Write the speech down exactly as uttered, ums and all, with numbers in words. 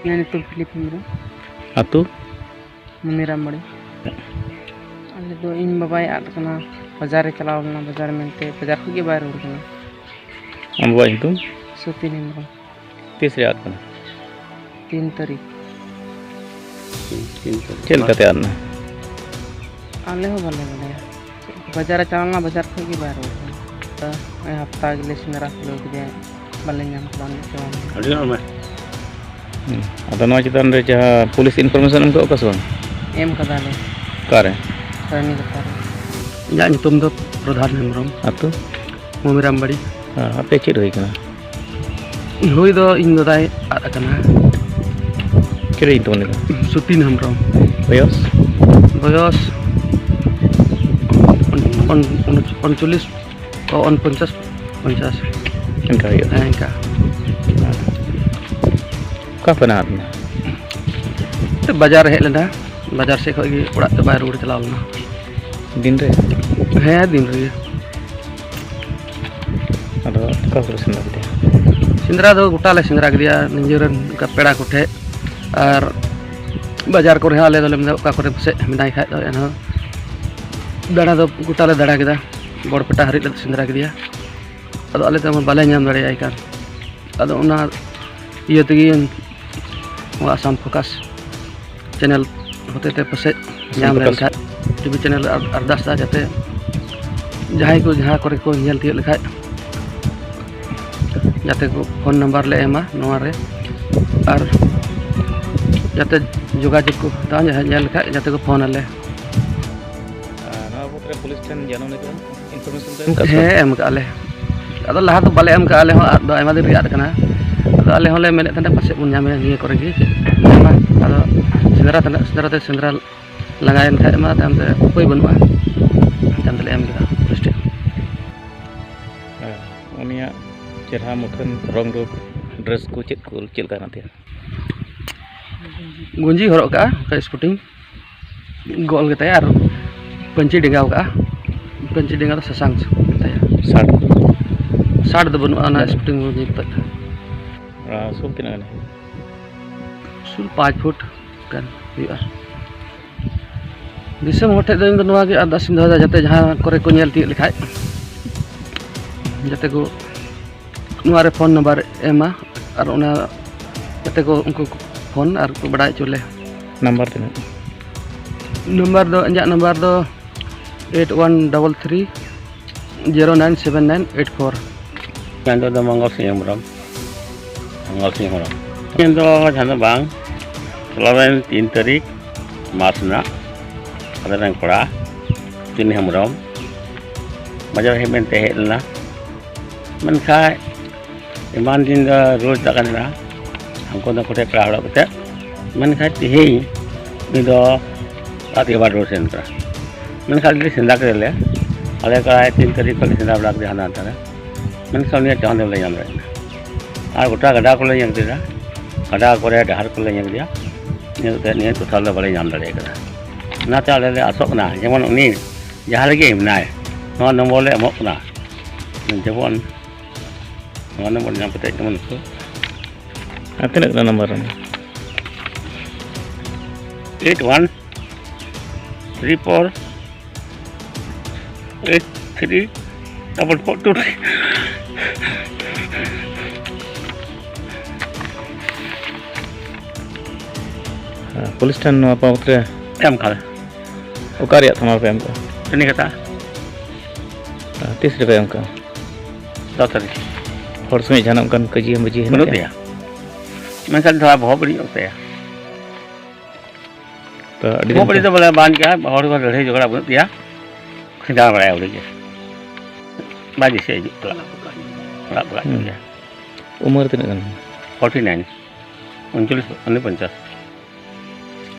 ᱤᱧᱟᱹᱜ ᱧᱩᱛᱩᱢ ᱯᱷᱤᱞᱤᱯ ᱦᱮᱢᱵᱨᱚᱢ᱾ ᱟᱹᱛᱩ? ᱢᱩᱱᱤᱨᱟᱢ ᱵᱟᱲᱤ᱾ ᱟᱞᱮ ᱫᱚ, ᱤᱧ ᱵᱟᱵᱟᱭ ᱟᱫ ᱠᱟᱱᱟ, ᱵᱟᱡᱟᱨ ᱨᱮ ᱪᱟᱞᱟᱣ ᱞᱮᱱᱟ, ᱵᱟᱡᱟᱨ ᱢᱮᱱᱛᱮ ᱵᱟᱡᱟᱨ ᱠᱷᱚᱱ ᱜᱮ ᱵᱟᱭ ᱨᱩᱣᱟᱹᱲ ᱠᱟᱱᱟ᱾ ᱟᱢ ᱵᱟᱵᱟᱣᱟᱜ ᱧᱩᱛᱩᱢ? ᱥᱚᱛᱤᱱ ᱦᱮᱢᱵᱨᱚᱢ᱾ ᱛᱤᱥ ᱨᱮ ᱟᱫ ᱠᱟᱱᱟ? ᱛᱤᱱ ᱛᱟᱹᱨᱤᱠᱷ᱾ ᱛᱤᱱ ᱛᱟᱹᱨᱤᱠᱷ᱾ ᱪᱮᱫ ᱞᱮᱠᱟᱛᱮ ᱟᱫ ᱮᱱᱟ? ᱟᱞᱮ ᱦᱚᱸ ᱵᱟᱞᱮ ᱵᱟᱰᱟᱭᱟ᱾ ᱵᱟᱡᱟᱨ ᱮ ᱪᱟᱞᱟᱣ ᱞᱮᱱᱟ, ᱵᱟᱡᱟᱨ ᱠᱷᱚᱱ ᱜᱮ ᱵᱟᱭ ᱨᱩᱣᱟᱹᱲ ᱠᱟᱱᱟ᱾ ᱛᱚ, ᱱᱚᱜᱼᱚᱭ ᱦᱟᱯᱛᱟ ᱜᱮᱞᱮ ᱥᱮᱸᱫᱽᱨᱟ ᱠᱷᱩᱞᱟᱹᱣ ᱠᱮᱫᱮᱭᱟ, ᱵᱟᱞᱮ ᱧᱟᱢ ᱠᱚᱣᱟ ᱱᱤᱛ ᱦᱚᱸ᱾ ᱟᱹᱰᱤ ᱦᱚᱲ ᱢᱮ᱾ ᱦᱩᱸ᱾ ᱟᱫᱚ ᱱᱚᱣᱟ ᱪᱮᱛᱟᱱ ᱨᱮ ᱡᱟᱦᱟᱸ ᱯᱩᱞᱤᱥ information ᱮᱢ ᱠᱟᱜ ᱠᱚᱣᱟ ᱥᱮ ᱵᱟᱝ? ᱮᱢ ᱠᱟᱫᱟᱞᱮ᱾ ᱚᱠᱟᱨᱮ? ᱨᱟᱱᱤ ᱠᱟᱛᱷᱟ ᱨᱮ᱾ ᱤᱧᱟᱹᱜ ᱧᱩᱛᱩᱢ ᱫᱚ ᱯᱨᱚᱫᱷᱟᱱ ᱦᱮᱢᱵᱨᱚᱢ᱾ ᱟᱹᱛᱩ? ᱢᱩᱢᱤᱨᱟᱢ ᱵᱟᱲᱤ᱾ ᱦᱮᱸ, ᱟᱯᱮ ᱪᱮᱫ ᱦᱩᱭ ᱠᱟᱱᱟ? ᱦᱩᱭ ᱫᱚ ᱤᱧ ᱫᱟᱫᱟᱭ ᱟᱫ ᱟᱠᱟᱱᱟ᱾ ᱪᱮᱫ ᱞᱟᱹᱜᱤᱫ ᱛᱟᱵᱚᱱ ᱞᱮᱫᱟ? ᱥᱩᱛᱤᱱ ᱦᱮᱢᱵᱨᱚᱢ᱾ ᱵᱚᱭᱚᱥ? ᱵᱚᱭᱚᱥ ᱩᱱ-, ᱩᱱ-, ᱩᱱ-, ᱩᱱᱪᱚᱞᱞᱤᱥ, ᱚ, ᱩᱱᱯᱚᱧᱪᱟᱥ, ᱯᱚᱧᱪᱟᱥ᱾ ᱤᱱᱠᱟ ᱦᱩᱭᱩᱜᱼᱟ᱾ ᱦᱮᱸ, ᱤᱱᱠᱟ᱾ ᱚᱠᱟ ᱠᱷᱚᱱ ᱟᱫ ᱮᱱᱟ? ᱵᱟᱡᱟᱨ ᱦᱮᱡ ᱞᱮᱱᱟ, ᱵᱟᱡᱟᱨ ᱥᱮᱫ ᱠᱷᱚᱱ ᱜᱮ ᱚᱲᱟᱜ ᱛᱮ ᱵᱟᱭ ᱨᱩᱣᱟᱹᱲ ᱪᱟᱞᱟᱣ ᱞᱮᱱᱟ᱾ ᱫᱤᱱ ᱨᱮ? ᱦᱮᱸ, ᱫᱤᱱ ᱨᱮᱜᱮ᱾ ᱟᱫᱚ ᱚᱠᱟ ᱠᱚᱨᱮ ᱥᱮᱸᱫᱽᱨᱟ ᱠᱮᱫᱮᱭᱟ? ᱥᱮᱸᱫᱽᱨᱟ ᱫᱚ ᱜᱚᱴᱟ ᱞᱮ ᱥᱮᱸᱫᱽᱨᱟ ᱠᱮᱫᱮᱭᱟ, ᱱᱤᱡᱮᱨᱮᱱ ᱚᱱᱠᱟ ᱯᱮᱲᱟ ᱠᱚᱴᱷᱮᱡ, ᱟᱨ ᱵᱟᱡᱟᱨ ᱠᱚᱨᱮ ᱦᱚᱸ ᱟᱞᱮ ᱫᱚᱞᱮ ᱢᱮᱱᱫᱟ ᱚᱠᱟ ᱠᱚᱨᱮ ᱯᱟᱥᱮᱡ ᱢᱮᱱᱟᱭ ᱠᱷᱟᱡ ᱫᱚ ᱮᱱᱦᱚᱸ ᱫᱟᱬᱟ ᱫᱚ ᱜᱚᱴᱟ ᱞᱮ ᱫᱟᱬᱟ ᱠᱮᱫᱟ, ᱵᱚᱲᱯᱮᱴᱟ ᱦᱟᱹᱨᱤᱡ ᱞᱮ ᱥᱮᱸᱫᱽᱨᱟ ᱠᱮᱫᱮᱭᱟ᱾ ᱟᱫᱚ ᱟᱞᱮ ᱫᱚ ᱵᱟᱞᱮ ᱧᱟᱢ ᱫᱟᱲᱮᱭᱟᱭ ᱠᱟᱱ, ᱟᱫᱚ ᱚᱱᱟ ᱤᱭᱟᱹ ᱛᱮᱜᱮ ᱱᱚᱣᱟ ᱟᱥᱟᱢ ᱯᱷᱳᱠᱟᱥ ᱪᱮᱱᱮᱞ ᱦᱚᱛᱮᱛᱮ ᱯᱟᱥᱮᱡ ᱧᱟᱢ ᱞᱮᱱᱠᱷᱟᱡ, ᱴᱤᱵᱷᱤ ᱪᱮᱱᱮᱞ ᱨᱮ ᱟᱨ-, ᱟᱨᱫᱟᱥ ᱫᱟ ᱡᱟᱛᱮ ᱡᱟᱦᱟᱸᱭ ᱠᱚ ᱡᱟᱦᱟᱸ ᱠᱚᱨᱮ ᱠᱚ ᱧᱮᱞ ᱛᱤᱭᱳᱜ ᱞᱮᱠᱷᱟᱡ, ᱡᱟᱛᱮ ᱠᱚ ᱯᱷᱳᱱ ᱱᱟᱢᱵᱟᱨ ᱞᱮ ᱮᱢᱟ ᱱᱚᱣᱟ ᱨᱮ, ᱟᱨ ᱡᱟᱛᱮ ᱡᱳᱜᱟᱡᱳᱜᱽ ᱠᱚ ᱦᱟᱛᱟᱣᱟ, ᱡᱟᱦᱟᱸᱭ ᱧᱮᱞ ᱞᱮᱠᱷᱟᱡ ᱡᱟᱛᱮ ᱠᱚ ᱯᱷᱳᱱ ᱟᱞᱮ᱾ ᱟᱨ ᱱᱚᱣᱟ ᱵᱟᱵᱚᱫ ᱨᱮ ᱯᱩᱞᱤᱥ ᱴᱷᱮᱱ ᱡᱟᱱᱟᱣ ᱞᱮᱠᱟ information ᱯᱮ ᱮᱢ ᱠᱟᱜ ᱥᱮ ᱦᱮᱸ, ᱵᱟᱝ? ᱮᱢ ᱠᱟᱜᱼᱟ ᱞᱮ᱾ ᱟᱫᱚ ᱞᱟᱦᱟ ᱫᱚ ᱵᱟᱞᱮ ᱮᱢ ᱠᱟᱜᱼᱟ, ᱟᱞᱮ ᱦᱚᱸ ᱟᱫ ᱫᱚ ᱟᱭᱢᱟ ᱫᱤᱱ ᱨᱮᱜᱮ ᱟᱫ ᱠᱟᱱᱟ᱾ ᱟᱫᱚ ᱟᱞᱮ ᱦᱚᱸᱞᱮ ᱢᱮᱱᱮᱫ ᱛᱟᱦᱮᱱᱟ ᱯᱟᱥᱮᱡ ᱵᱚᱱ ᱧᱟᱢᱮᱭᱟ ᱱᱤᱭᱟᱹ ᱠᱚᱨᱮ ᱜᱮ, ᱪᱮᱫ ᱧᱟᱢᱟ᱾ ᱟᱫᱚ ᱥᱮᱸᱫᱽᱨᱟ ᱛᱮᱱᱟᱜ, ᱥᱮᱸᱫᱽᱨᱟ ᱛᱮ ᱥᱮᱸᱫᱽᱨᱟ ᱞᱟᱸᱜᱟᱭᱮᱱ ᱠᱷᱟᱡ ᱢᱟ ᱛᱟᱭᱚᱢ ᱛᱮ ᱩᱯᱟᱹᱭ ᱵᱟᱹᱱᱩᱜᱼᱟ, ᱛᱟᱭᱚᱢ ᱛᱮᱞᱮ ᱮᱢ ᱠᱮᱫᱟ ᱯᱩᱞᱤᱥ ᱴᱷᱮᱱ᱾ ᱦᱮᱸ, ᱩᱱᱤᱭᱟᱜ ᱪᱮᱦᱨᱟ ᱢᱩᱴᱷᱟᱹᱱ ᱨᱚᱝ ᱨᱩᱯ, dress ᱠᱚ ᱪᱮᱫ ᱠᱚ, ᱪᱮᱫ ᱞᱮᱠᱟ ᱦᱮᱱᱟᱜ ᱛᱟᱭᱟ? ᱜᱚᱸᱡᱤ ᱦᱚᱨᱚᱜ ᱠᱟᱜᱼᱟ, ᱚᱱᱠᱟ sporting ᱜᱚᱞ ᱜᱮᱛᱟᱭᱟ ᱟᱨ ᱯᱟᱹᱧᱪᱤ ᱰᱮᱸᱜᱟᱣ ᱠᱟᱜᱼᱟ, ᱯᱟᱹᱧᱪᱤ ᱰᱮᱸᱜᱟ ᱫᱚ ᱥᱟᱥᱟᱝ ᱜᱮᱛᱟᱭᱟ᱾ ᱥᱟᱨᱴ? ᱥᱟᱨᱴ ᱫᱚ ᱵᱟᱹᱱᱩᱜᱼᱟ, ᱚᱱᱟ sporting ᱜᱚᱸᱡᱤ ᱛᱮᱫ᱾ ᱟᱨ ᱥᱩᱵ ᱛᱤᱱᱟᱹᱜ ᱜᱟᱱ? ᱩᱥᱩᱞ ᱯᱟᱸᱪ ᱯᱷᱩᱴ ᱜᱟᱱ ᱦᱩᱭᱩᱜᱼᱟ᱾ ᱫᱤᱥᱚᱢ ᱦᱚᱲ ᱴᱷᱮᱱ ᱫᱚ ᱤᱧ ᱫᱚ ᱱᱚᱣᱟ ᱜᱮ ᱟᱨᱫᱟᱥ ᱤᱧ ᱫᱚᱦᱚᱭᱮᱫᱟ, ᱡᱟᱛᱮ ᱡᱟᱦᱟᱸ ᱠᱚᱨᱮ ᱠᱚ ᱧᱮᱞ ᱛᱤᱭᱳᱜ ᱞᱮᱠᱷᱟᱡ, ᱡᱟᱛᱮ ᱠᱚ ᱱᱚᱣᱟ ᱨᱮ ᱯᱷᱳᱱ ᱱᱟᱢᱵᱟᱨ ᱮᱢᱟ, ᱟᱨ ᱚᱱᱟ ᱡᱟᱛᱮ ᱠᱚ ᱩᱱᱠᱩ ᱠᱚ ᱯᱷᱳᱱ ᱟᱨ ᱠᱚ ᱵᱟᱲᱟᱭ ᱦᱚᱪᱚ ᱞᱮ᱾ ᱱᱟᱢᱵᱟᱨ ᱛᱤᱱᱟᱹᱜ? ᱱᱟᱢᱵᱟᱨ ᱫᱚ, ᱤᱧᱟᱹᱜ ᱱᱟᱢᱵᱟᱨ ᱫᱚ eight one double three zero nine seven nine eight four᱾ ᱢᱮᱱ ᱫᱚ ᱢᱚᱝᱜᱚᱞ ᱥᱤᱝ ᱦᱮᱢᱵᱨᱚᱢ᱾ ᱢᱚᱝᱜᱚᱞ ᱥᱤᱝ ᱦᱮᱢᱵᱨᱚᱢ᱾ ᱢᱮᱱ ᱫᱚ ᱡᱟᱦᱟᱸ ᱫᱚ ᱵᱟᱝ, ᱪᱟᱞᱟᱣᱮᱱ ᱛᱤᱱ ᱛᱟᱹᱨᱤᱠᱷ ᱢᱟᱥ ᱨᱮᱱᱟᱜ ᱟᱞᱮ ᱨᱮᱱ ᱠᱚᱲᱟ ᱪᱩᱱᱤ ᱦᱮᱢᱵᱨᱚᱢ ᱵᱟᱡᱟᱨ ᱦᱮᱡ ᱢᱮᱱᱛᱮ ᱦᱮᱡ ᱞᱮᱱᱟ᱾ ᱢᱮᱱᱠᱷᱟᱡ ᱮᱢᱟᱱ ᱫᱤᱱ ᱫᱚ ᱨᱳᱡᱽ ᱫᱟᱜ ᱠᱟᱱᱟ, ᱦᱟᱱᱠᱩ ᱫᱚ ᱠᱚᱴᱷᱮᱡ ᱯᱮᱲᱟ ᱦᱚᱲᱚᱜ ᱠᱟᱛᱮ᱾ ᱢᱮᱱᱠᱷᱟᱡ ᱛᱮᱦᱮᱧ ᱩᱱᱤ ᱫᱚ ᱨᱟᱛ ᱜᱮ ᱵᱟᱭ ᱨᱩᱣᱟᱹᱲ ᱥᱮᱱ ᱠᱟᱱᱟ᱾ ᱢᱮᱱᱠᱷᱟᱡ ᱟᱞᱮ ᱞᱮ ᱥᱮᱸᱫᱽᱨᱟ ᱠᱮᱫᱮᱭᱟᱞᱮ, ᱟᱞᱮ ᱯᱨᱟᱭ ᱛᱤᱱ ᱛᱟᱹᱨᱤᱠᱷ ᱠᱷᱚᱱ ᱞᱮ ᱥᱮᱸᱫᱽᱨᱟ ᱵᱟᱲᱟ ᱠᱮᱫᱮᱭᱟ ᱦᱟᱱᱟ ᱱᱟᱛᱮ ᱨᱮ᱾ ᱢᱮᱱᱠᱷᱟᱱ ᱩᱱᱤᱭᱟᱜ ᱪᱟᱦᱟᱱ ᱫᱚ ᱵᱟᱞᱮ ᱧᱟᱢ ᱫᱟᱲᱮᱭᱟᱜ ᱠᱟᱱᱟ᱾ ᱟᱨ ᱜᱚᱴᱟ ᱜᱟᱰᱟ ᱠᱚᱞᱮ ᱧᱮᱞ ᱠᱮᱫᱟ, ᱜᱟᱰᱟ ᱠᱚᱨᱮ ᱰᱟᱦᱟᱨ ᱠᱚᱞᱮ ᱧᱮᱞ ᱠᱮᱫᱟ, ᱧᱮᱞ ᱠᱟᱛᱮ ᱱᱤᱭᱟᱹ ᱴᱚᱴᱷᱟ ᱨᱮᱫᱚ ᱵᱟᱞᱮ ᱧᱟᱢ ᱫᱟᱲᱮ ᱠᱟᱫᱟ᱾ ᱚᱱᱟᱛᱮ ᱟᱞᱮ ᱞᱮ ᱟᱥᱚᱜ ᱠᱟᱱᱟ ᱡᱮᱢᱚᱱ ᱩᱱᱤ ᱡᱟᱦᱟᱸ ᱨᱮᱜᱮ ᱢᱮᱱᱟᱭ, ᱱᱚᱣᱟ ᱱᱚᱢᱵᱚᱨ ᱞᱮ ᱮᱢᱚᱜ ᱠᱟᱱᱟ, ᱡᱮᱢᱚᱱ ᱱᱚᱣᱟ ᱱᱚᱢᱵᱚᱨ ᱧᱟᱢ ᱠᱟᱛᱮ ᱡᱮᱢᱚᱱ ᱩᱱᱠᱩ ᱟᱨ ᱛᱤᱱᱟᱹᱜ ᱠᱟᱱᱟ ᱱᱟᱢᱵᱟᱨ ᱨᱮ? Eight one three four eight three double four two three᱾ ᱦᱮᱸ, ᱯᱩᱞᱤᱥ ᱴᱷᱮᱱ ᱱᱚᱣᱟ ᱵᱟᱵᱚᱫ ᱨᱮ ᱮᱢ ᱠᱟᱫᱟ᱾ ᱚᱠᱟ ᱨᱮᱭᱟᱜ ᱛᱷᱟᱱᱟ ᱨᱮᱯᱮ ᱮᱢ ᱠᱟᱜᱼᱟ? ᱨᱟᱱᱤᱠᱟᱛᱟ᱾ ᱦᱮᱸ, ᱛᱤᱥ ᱨᱮᱯᱮ ᱮᱢ ᱠᱟᱜᱼᱟ? ᱫᱚᱥ ᱛᱟᱹᱨᱤᱠᱷ᱾ ᱦᱚᱲ ᱥᱚᱸᱜᱮ ᱡᱟᱦᱟᱱᱟᱜ ᱚᱱᱠᱟᱱ ᱠᱟᱹᱡᱤᱭᱟᱹ ᱢᱟᱹᱡᱤ ᱦᱮᱱᱟᱜ ᱵᱟᱹᱱᱩᱜ ᱜᱮᱭᱟ? ᱛᱟᱭᱟ᱾ ᱢᱮᱱᱠᱷᱟᱱ ᱛᱷᱚᱲᱟ ᱵᱚᱦᱚᱜ ᱵᱟᱹᱲᱤᱡ ᱧᱚᱜ ᱛᱟᱭᱟ᱾ ᱛᱚ, ᱟᱹᱰᱤ ᱵᱚᱦᱚᱜ ᱫᱤᱱ ᱵᱟᱹᱲᱤᱡ ᱠᱷᱚᱱ ᱫᱚ ᱵᱚᱞᱮ ᱵᱟᱝ ᱜᱮᱭᱟ, ᱦᱚᱲ ᱠᱚ ᱞᱟᱹᱲᱦᱟᱹᱭ ᱡᱷᱚᱜᱽᱲᱟ ᱵᱟᱹᱱᱩᱜ ᱛᱟᱭᱟ, ᱥᱮᱸᱫᱽᱨᱟ ᱵᱟᱲᱟᱭᱟ ᱟᱹᱣᱲᱤ ᱜᱮ᱾ ᱵᱟᱭ ᱫᱤᱥᱟᱹ ᱦᱤᱡᱩᱜ ᱠᱟᱱᱟ᱾ ᱚᱲᱟᱜ ᱵᱟᱠᱷᱟᱡ ᱦᱩᱸ᱾ ᱜᱮ᱾ ᱩᱢᱮᱨ ᱛᱤᱱᱟᱹᱜ ᱜᱟᱱ? Forty nine, ᱩᱱᱪᱚᱞᱞᱤᱥ, ᱩᱱᱤ ᱯᱚᱧᱪᱟᱥ᱾